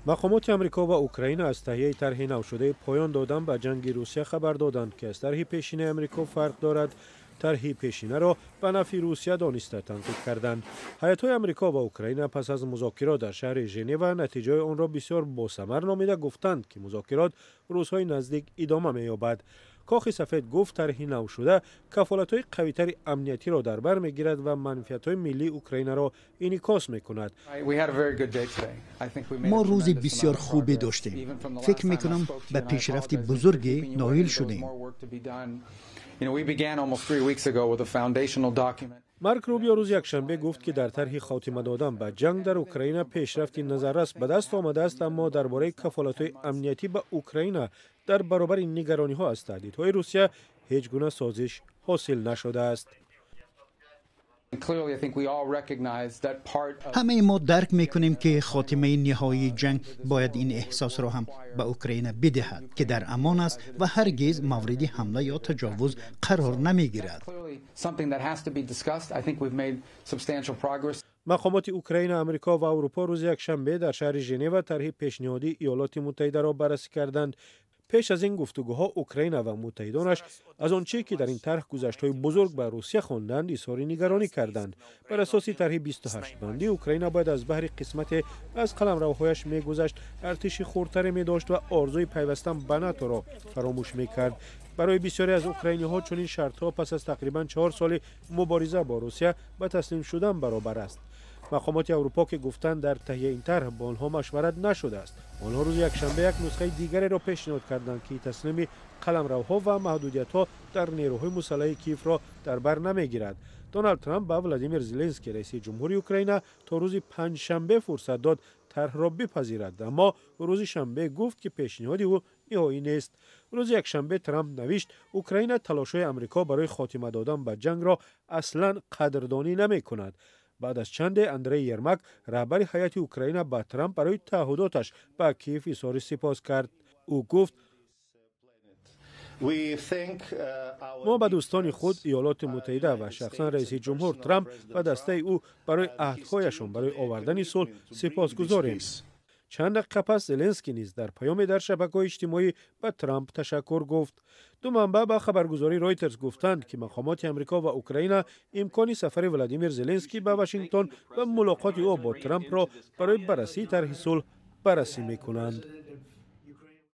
Мақомоти Амрико ва Украина аз таҳияи тарҳи навшудаи поён додан ба ҷанги Русия хабар доданд, ки аз тарҳи пешинаи Амрико фарқ дорад. Тарҳи пешинаро ба нафъи Русия дониста, танқид карданд. Ҳайатҳои Амрико ва Украина пас аз музокирот дар шаҳри Женева натиҷаи онро бисёр босамар номида, гуфтанд, ки музокирот рӯзҳои наздик идома меёбад. Кохи Сафед гуфт, тарҳи навшуда кафолатҳои қавитари амниятиро дар бар мегирад ва манфиатҳои миллии Украинаро инъикос мекунад. Мо рӯзи бисёр хубе доштем. Фикр мекунам, ба пешрафти бузурге ноил шудем. Марк Рубио рӯзи якшанбе гуфт, ки дар тарҳи хотима додан ба ҷанг дар Украина пешрафти назаррас ба даст омадааст, аммо дар бораи кафолатҳои амниятӣ ба Украина дар баробари нигарониҳо аз таҳдидҳои Русия ҳеҷ гуна созиш ҳосил нашудааст. Ҳамаи мо дарк мекунем, ки хотимаи ниҳоии ҷанг бояд ин эҳсосро ҳам ба Украина бидиҳад, ки дар амон аст ва ҳаргиз мавриди ҳамла ё таҷовуз қарор намегирад. Мақомоти Украина, Амрико ва Аврупо рӯзи якшанбе дар шаҳри Женева тарҳи пешниҳодии Иёлоти Муттаҳидаро баррасӣ карданд. Пеш аз ин гуфтугӯҳо Украина ва муттаҳидонаш аз он чӣ ки дар ин тарҳ гузаштҳои бузург ба Русия хонданд, изҳори нигаронӣ карданд. Бар асоси тарҳи 28 бандӣ, Украина бояд аз баҳри қисмате аз қаламравҳояш мегузашт, артиши хурдтаре медошт ва орзуи пайвастан ба НАТОро фаромӯш мекард. Барои бисёре аз украиниҳо чунин шартҳо пас аз тақрибан 4 соли мубориза бо Русия ба таслим шудан баробар аст. Мақомоти Аврупо, ки гуфтанд, дар таҳияи ин тарҳ бо онҳо машварат нашудааст, онҳо рӯзи якшанбе як нусхаи дигареро пешниҳод карданд, ки таслими қаламравҳо ва маҳдудиятҳо дар нерӯҳои мусаллаҳи Киевро дар бар намегирад. Доналд Трамп ба Владимир Зеленский, раиси ҷумҳури Украина, то рӯзи панҷшанбе фурсат дод тарҳро бипазирад, аммо рӯзи шанбе гуфт, ки пешниҳоди ӯ ниҳоӣ нест. Рӯзи якшанбе Трамп навишт, Украина талошҳои Амрико барои хотима додан ба ҷангро аслан қадрдонӣ намекунад. Баъд аз чанде Андрей Ермак, раҳбари ҳайати Украина, ба Трамп барои таъҳудоташ ба Киев изҳори сипос кард. Ӯ гуфт: «Мо ба дӯстони худ, Иёлоти Муттаҳида ва шахсан раиси ҷумҳур Трамп ва дастаи ӯ, барои аҳдҳояшон барои овардани сулҳ сипосгузорем». Чанд дақиқа пас Зеленский низ дар паёме дар шабакаҳои иҷтимоӣ ба Трамп ташаккур гуфт. Ду манбаъ ба хабаргузории Ройтерс гуфтанд, ки мақомоти Амрико ва Украина имкони сафари Владимир Зеленский ба Вашингтон ва мулоқоти ӯ бо Трампро барои баррасии тарҳи сулҳ баррасӣ мекунанд.